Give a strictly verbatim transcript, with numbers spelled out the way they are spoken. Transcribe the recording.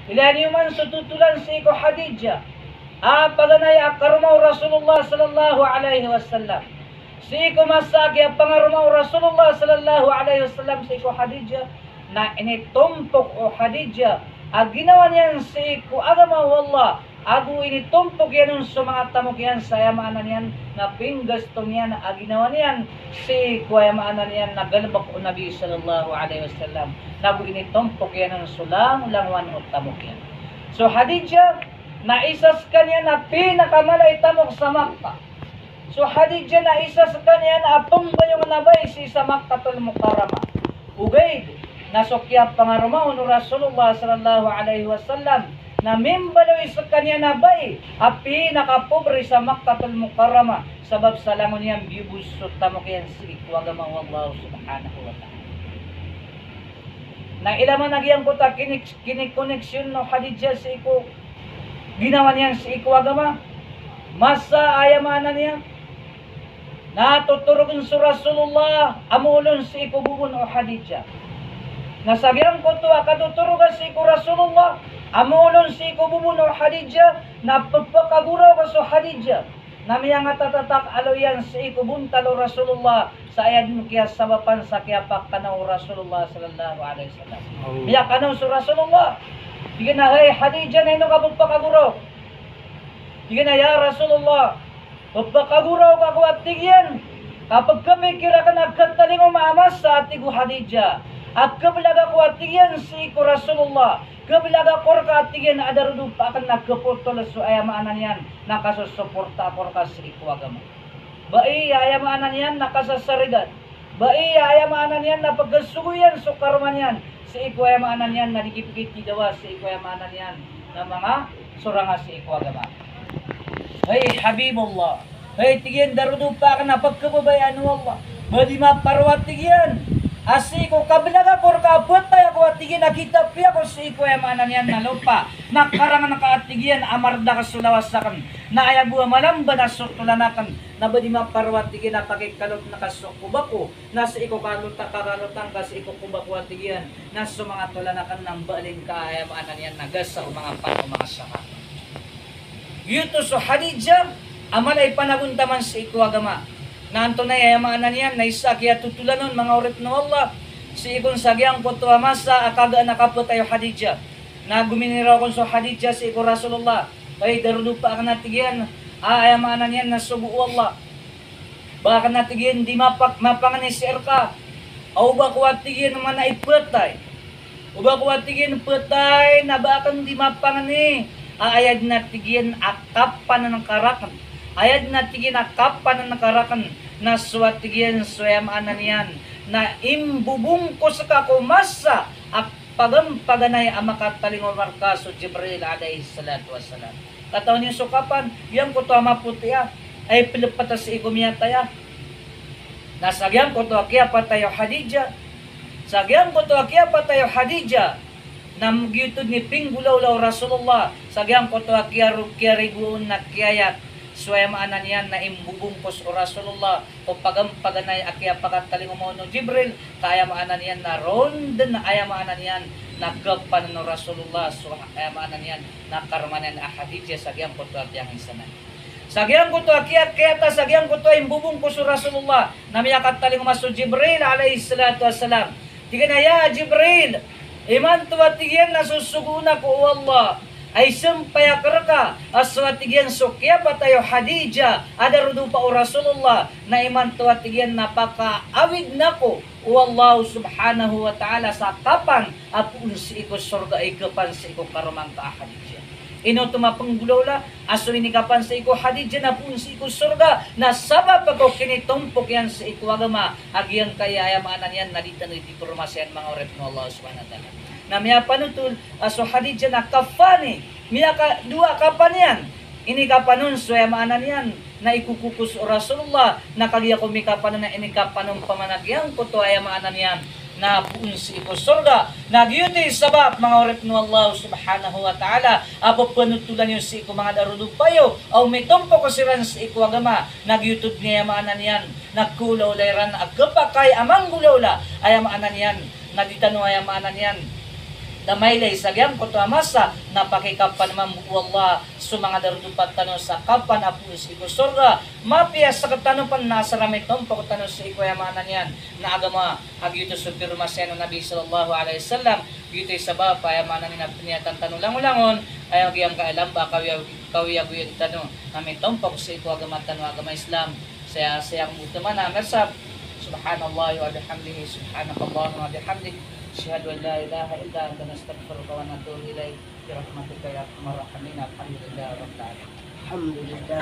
Ilaya niyo man so totolan sii ko Khadijah a paganay a karoma o Rasulullah sallallahu alaihi wasallam. Sii ko masa a kiyapangaroma o Rasulullah sallallahu alaihi wasallam sii ko Khadijah, na initompok o Khadijah a ginawa niyan sii ko agama o Allah, ago initompok iyan on so manga tamok iyan sa aya maana niyan na pinggasto niyan a ginawa niyan sii ko aya maana niyan na galebek o Nabi sallallahu alaihi wasallam. Nago initompok iyan on so langolangowan o tamok iyan. So Khadijah na isa sekaniyan a pinakamala i tamok sa Makkah. So Khadijah na isa sekaniyan a pembayong na bai sii sa Makkatul Mukarramah. Ogaid na so kiyapangaroma on o Rasulullah sallallahu alaihi wasallam na mimbaloy sekaniyan a bai a pinakapobre sa Makkatul Mukarramah, sabap sa langon iyan biyobos so tamok iyan sii ko agama o Allah subhanahu wa ta'ala. Na ilaya man a giyangkoto a kinik-, kinikoneksyon o Khadijah sii ko ginawa niyan sii ko agama. Masa a aya maana niyan na totorogen so Rasulullah a moolon sii ko bobon o Khadijah. Na sa giyangkoto a katotoroga sii ko Rasulullah a moolon sii ko bobon o Khadijah, na pepakagoraw ka so Khadijah. Na miyangatatataka a loy iyan sii ko bontal o Rasulullah, sa aya den kiyasabapan sa kiyapakanaw o Rasulullah sallallahu alaihi wasallam. Oh. Miyakanaw so Rasulullah. Tig iyan a, "Hay Khadijah, na ino ka pepakagoraw?" Tig iyan a, "Ya Rasulullah, pepakagoraw ako," a tig iyan, "ka pegkepikir aken a ketalingoma a masa," a tig o Khadijah, "a kebelag ako," a tig iyan, "sii ko Rasulullah. Kebelag ako reka," a tig iyan, "a darodopa aken na kepotol so aya maana niyan na kasosoporta ako reka sii ko agama." Bai a aya maana niyan na kasasarigan. Bai a aya maana niyan na pekesogoyan so karoma niyan sii ko aya maana niyan na di kipikitidawa sii ko aya maana niyan na manga sorang a sii ko agama. Hay Habibullah, hay, tig iyan, darodopa aken a pagkababayaan o Allah. Ba di maparo, a tig iyan, a sii ko kabelag ako reka a petay ako, a tig iyan, a kitapi ako sii ko aya maana niyan na lopa na karangan ka, a tig iyan, a mardakel so lawas aken, na aya bo a malamban a so tolan aken, na ba di maparo, a tig iyan, a pakikalot na ka so koba ko, na sii ko kalota, kakalota ngka sii ko koba ko, a tig iyan, na so manga tolan aken na mbaling ka aya maana niyan na gasa o manga pan o manga sahaba. Giyoto so Khadijah a mala i panagontaman sii ko agama. Na antonaa i aya maana niyan na isa a kiyatotolan on, manga oripn o Allah, sii kon sa giyangkoto a masa a kagaan a kapetay o Khadijah. Na gominiraw kon so Khadijah sii ko Rasulullah. Hay, darodopa aken, a tig iyan, a aya maana niyan na sogo o Allah. Ba aken, a tig iyan, di mapak-, mapangni sii reka. Aw ba ako, a tig iyan, mana i petay. O ba ako, a tig iyan, petay na ba aken di mapangni. A aya den, a tig iyan, a kapanen ka raken. Aya den, a tig iyan, a kapanen ka raken na so, a tig iyan, so aya maana niyan na imbobongkos ka ko masa a pagampaganay a makatalingoma reka so Jibril alayhis salatu wassalam. Katawan iyo so kapan, giyangkoto a mapoti a, a ipelepet sii ko miyatay a. Na sa giyangkoto a kiyapatay o Khadijah, sa giyangkoto a kiyapatay o Khadijah, na giyoto den i pinggolawla o Rasulullah, sa giyangkoto a kiyaro-, kiyarigoon na kiyayat, so aya maana niyan na imbobongkos o Rasulullah ko pagampaganay a kiyapakatalingoma on o Jibril, ka aya maana niyan na roo den, aya maana niyan na kapanen o Rasulullah, so aya maana niyan na karoma niyan a Khadijah sa giyangkoto a kiyangisanan. Sa giyangkoto a kiyakiyata, sa giyangkoto a imbobongkos o Rasulullah, na miyakatalingoma so Jibril alayhis salatu wassalam. Tig iyan a, "Ya Jibril, imanto," a tig iyan, "na sosogoon ako o Allah a isampay ako reka a so," a tig iyan, "so kiyapatay o Khadijah a darodopa o Rasulullah, na imanto," a tig iyan, "na pakaawid na ako o Allah subhanahu wa ta'ala sa kapan a poon sii ko sorga a ikapan sii ko karoma ngka a Khadijah." Ino oto mapnggolawla a so inikapan sii ko Khadijah na poon sii ko sorga na sabap ko kinitompok iyan sii ko agama a giyangkaya aya maana niyan na di tano di pormasiyan, manga oripn o Allah subhanahu wa ta'ala. Na miyapanotol a so Khadijah na kapan i, miyakadowa a kapan iyan, inikapan on so aya maana niyan na ikokokos o Rasulullah, na kagiya ko mikapan on na inikapan on pman a giyangkoto aya maana niyan na poon sii ko sorga. Na giyoto i sabap, manga oripn o Allah subhanahu wa ta'ala, a pphanotolan iyo sii ko manga darodopa iyo a omitompok siran sii ko agama, na giyoto den i aya maana niyan na khaolawla iran a khapakay a manggolawla, aya maana niyan na di tano, aya maana niyan Na mailay sa giyangkoto a masa na pakikapan mambo o Allah so manga darodopat tano sa kapan a poon sii ko sorga. Mapiya sktano pn na asar a mitompok tano sii ko, aya maana niyan na agama, a giyoto so pirmasiyan o Nabi sallallahu alaihi wasallam. Giyoto i sabap a, aya maana niyan na pniyatan tano langolangon, aya giyangkaya lamba a kawiya, kawiyagoyag tano na mitompok sii ko agama tano a agama Islam. Saya, saya mboto mana, mirsab. Subhanallahi wa bihamdihi, subhanakallahumma wa bihamdik, ashhadu an la ilaha illa anta, nastaghfiruka wa natubu ilaik, bi rahmatika ya arhamar rahimin, alhamdulillahi rabbil alamin. Alhamdulillah.